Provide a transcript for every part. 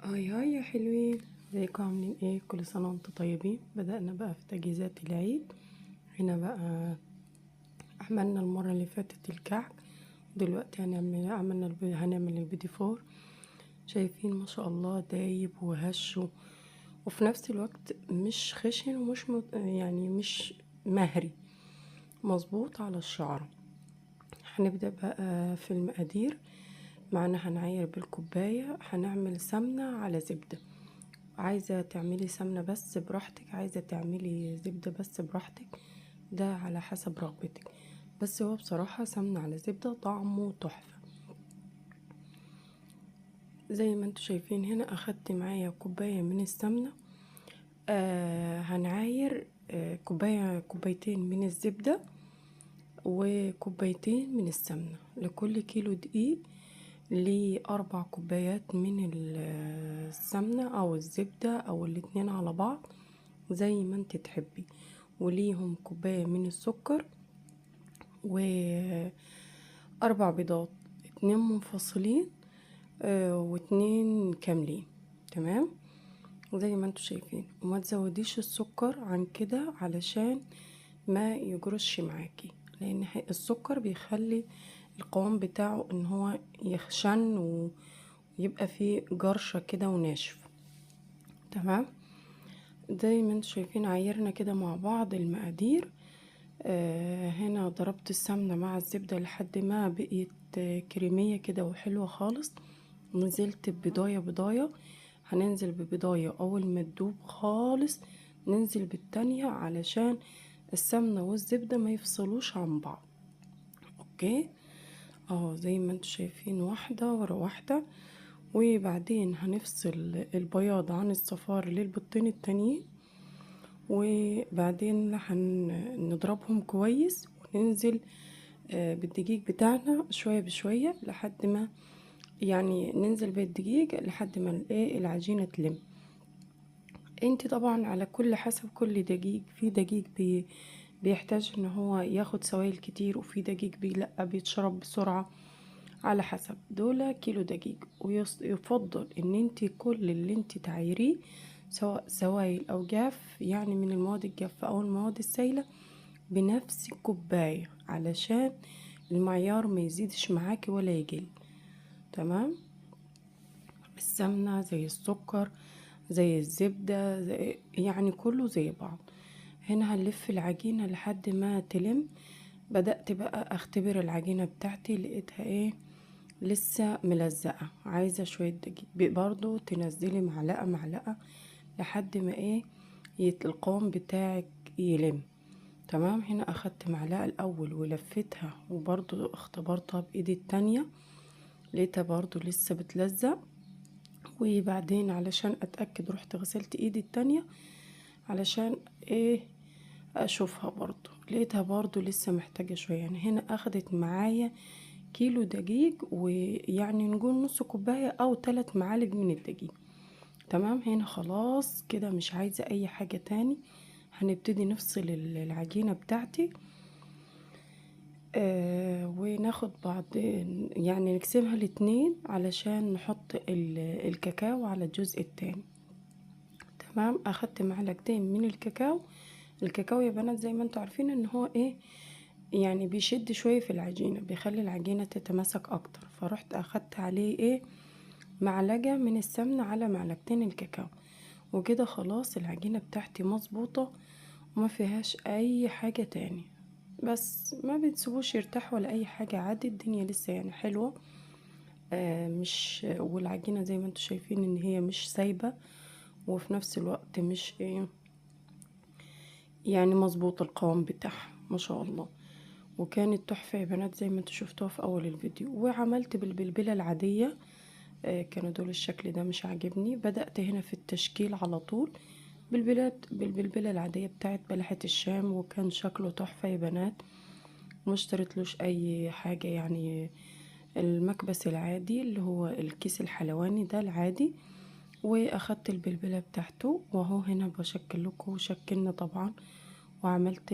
hi hi يا حلوين، ازيكم؟ عاملين ايه؟ كل سنة وانتم طيبين. بدأنا بقى في تجهيزات العيد. هنا بقى عملنا المرة اللي فاتت الكعك، دلوقتي هنعمل البيدي فور. شايفين ما شاء الله دايب وهش وفي نفس الوقت مش خشن ومش يعني مش مهري، مظبوط على الشعرة. هنبدأ بقى في المقادير. معانا هنعاير بالكوباية، هنعمل سمنة على زبدة. عايزة تعملي سمنة بس براحتك، عايزة تعملي زبدة بس براحتك، ده على حسب رغبتك، بس هو بصراحة سمنة على زبدة طعمه تحفة. زي ما انتوا شايفين هنا اخدت معايا كوباية من السمنة، هنعاير كوبايتين من الزبدة وكوبايتين من السمنة لكل كيلو دقيق، لأربع كوبايات من السمنة أو الزبدة أو الاتنين على بعض زي ما انت تحبي، وليهم كوباية من السكر وأربع بيضات، 2 منفصلين و2 كاملين. تمام زي ما انتوا شايفين. وما تزوديش السكر عن كده علشان ما يجرش معاكي، لان السكر بيخلي القوام بتاعه ان هو يخشن ويبقى فيه جرشة كده وناشف. تمام زي ما انتوا شايفين عايرنا كده مع بعض المقادير. هنا ضربت السمنة مع الزبدة لحد ما بقيت كريمية كده وحلوة خالص. نزلت ببضاية بضاية، هننزل ببضاية اول ما تدوب خالص ننزل بالتانية علشان السمنة والزبدة ما يفصلوش عن بعض. okay اهو زي ما انتوا شايفين واحدة ورا واحدة. وبعدين هنفصل البياض عن الصفار للبيضتين التانيين، وبعدين هنضربهم كويس وننزل بالدقيق بتاعنا شوية بشوية لحد ما يعني ننزل بالدقيق لحد ما العجينة تلم. انت طبعا على كل حسب كل دقيق، في دقيق بيحتاج ان هو ياخد سوائل كتير، وفي دقيق لا بيتشرب بسرعة، على حسب. دول كيلو دقيق، ويفضل ان انت كل اللي انت تعايريه سواء سوائل او جاف، يعني من المواد الجافة او المواد السائلة، بنفس الكوباية علشان المعيار ما يزيدش معاكي ولا يقل. تمام. السمنة زي السكر زي الزبدة زي يعني كله زي بعض. هنا هنلف العجينة لحد ما تلم. بدأت بقى اختبر العجينة بتاعتي، لقيتها ايه لسه ملزقة، عايزة شوية دقيق. برضو تنزلي معلقة معلقة لحد ما ايه القوام بتاعك يلم. تمام. هنا اخدت معلقة الاول ولفتها، وبرضو اختبرتها بايدي التانية، لقيتها برضو لسه بتلزق. وبعدين علشان اتأكد رحت غسلت ايدي التانية علشان ايه اشوفها، برضو لقيتها برضو لسه محتاجة شوية. يعني هنا اخدت معايا كيلو دقيق، ويعني نقول نص كوباية او 3 معالق من الدقيق. تمام. هنا خلاص كده مش عايزة اي حاجة تاني. هنبتدي نفصل العجينة بتاعتي، وناخد بعض يعني نقسمها الاتنين علشان نحط الكاكاو على الجزء التاني. تمام. اخدت معلقتين من الكاكاو. الكاكاو يا بنات زي ما انتوا عارفين ان هو ايه يعني بيشد شوية في العجينة، بيخلي العجينة تتماسك اكتر. فرحت اخدت عليه ايه معلقة من السمنة على معلقتين الكاكاو، وكده خلاص العجينة بتاعتي مظبوطة وما فيهاش اي حاجة تاني. بس ما بتسيبوش يرتاح ولا اي حاجة، عادي الدنيا لسه يعني حلوة. مش والعجينة زي ما انتوا شايفين ان هي مش سايبة، وفي نفس الوقت مش ايه يعني مظبوط القوام بتاعها ما شاء الله. وكانت تحفة يا بنات زي ما انتوا شفتوها في اول الفيديو. وعملت بالبلبلة العادية، كانوا دول الشكل ده مش عاجبني. بدأت هنا في التشكيل على طول بالبلبلة العادية بتاعت بلحة الشام، وكان شكله تحفة يا بنات. ما اشتريتلوش اي حاجة، يعني المكبس العادي اللي هو الكيس الحلواني ده العادي، واخدت البلبلة بتاعته. وهو هنا بشكل لكم، وشكلنا طبعا وعملت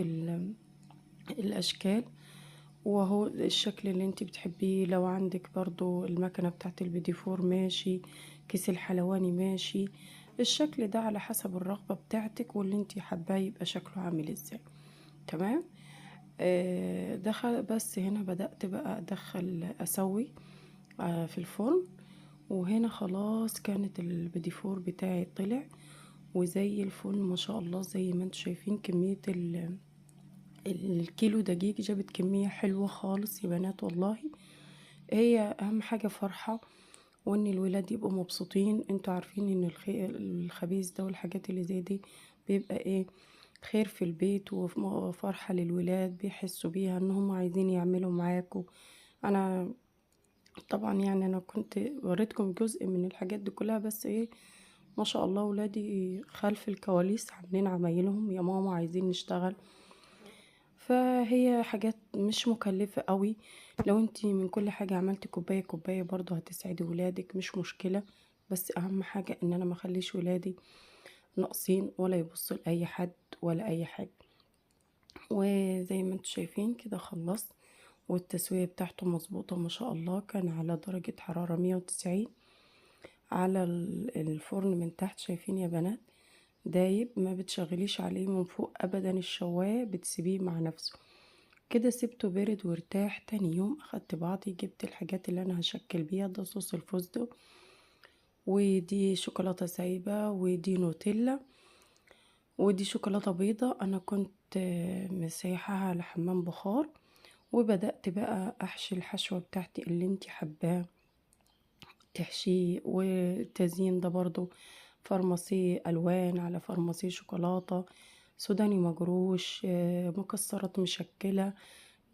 الاشكال، وهو الشكل اللي انت بتحبيه. لو عندك برضو المكنة بتاعت البيدي فور ماشي، كيس الحلواني ماشي. الشكل ده على حسب الرغبة بتاعتك واللي انتي حباه يبقى شكله عامل ازاي. تمام. دخل بس هنا بدأت بقى ادخل اسوي في الفرن. وهنا خلاص كانت البيديفور بتاعي طلع وزي الفل ما شاء الله. زي ما انتم شايفين كمية الكيلو دقيق جابت كمية حلوة خالص يا بنات والله. هي اهم حاجة فرحة وان الولاد يبقوا مبسوطين. انتوا عارفين ان الخبيز ده والحاجات اللي زي دي بيبقى ايه، خير في البيت وفرحة للولاد، بيحسوا بيها ان هم عايزين يعملوا معاكم. انا طبعا يعني انا كنت وريتكم جزء من الحاجات دي كلها، بس ايه ما شاء الله ولادي خلف الكواليس عاملين عمايلهم، يا ماما عايزين نشتغل. فهي حاجات مش مكلفة قوي، لو انتي من كل حاجة عملتي كوباية كوباية برضو هتسعدي ولادك، مش مشكلة. بس اهم حاجة ان انا ما اخليش ولادي ناقصين ولا يبصوا لأي حد ولا اي حاجة. وزي ما انتوا شايفين كده خلصت، والتسوية بتاعته مظبوطة ما شاء الله. كان على درجة حرارة 190 على الفرن من تحت. شايفين يا بنات دايب، ما بتشغليش عليه من فوق ابدا، الشواية بتسيبيه مع نفسه كده. سبته برد وارتاح. تاني يوم اخدت بعضي جبت الحاجات اللي انا هشكل بيها، ده صوص الفستق، ودي شوكولاتة سايبة، ودي نوتيلا، ودي شوكولاتة بيضة انا كنت مسيحاها على حمام بخار. وبدأت بقى احشي الحشوة بتاعتي اللي انتي حباه تحشيه. والتزيين ده برضو فرماسي الوان على فرماسي شوكولاتة، سوداني مجروش، مكسرات مشكلة،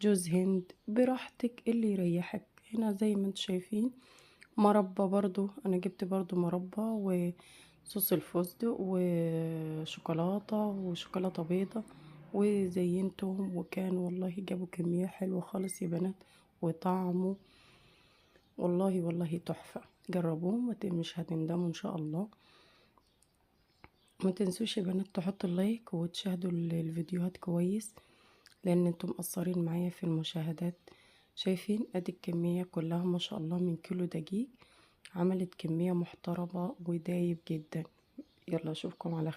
جوز هند، براحتك اللي يريحك. هنا زي ما انتم شايفين مربى، برضو انا جبت برضو مربى وصوص الفستق وشوكولاتة وشوكولاتة بيضة وزينتهم، وكان والله جابوا كمية حلوة خالص يا بنات، وطعمه والله والله تحفة. جربوه مش هتندموا ان شاء الله. ما تنسوش يا بنات تحطوا اللايك وتشاهدوا الفيديوهات كويس، لان انتم مقصرين معايا في المشاهدات. شايفين ادي الكمية كلها ما شاء الله من كيلو دقيق، عملت كمية محترمة ودايب جدا. يلا اشوفكم على خير.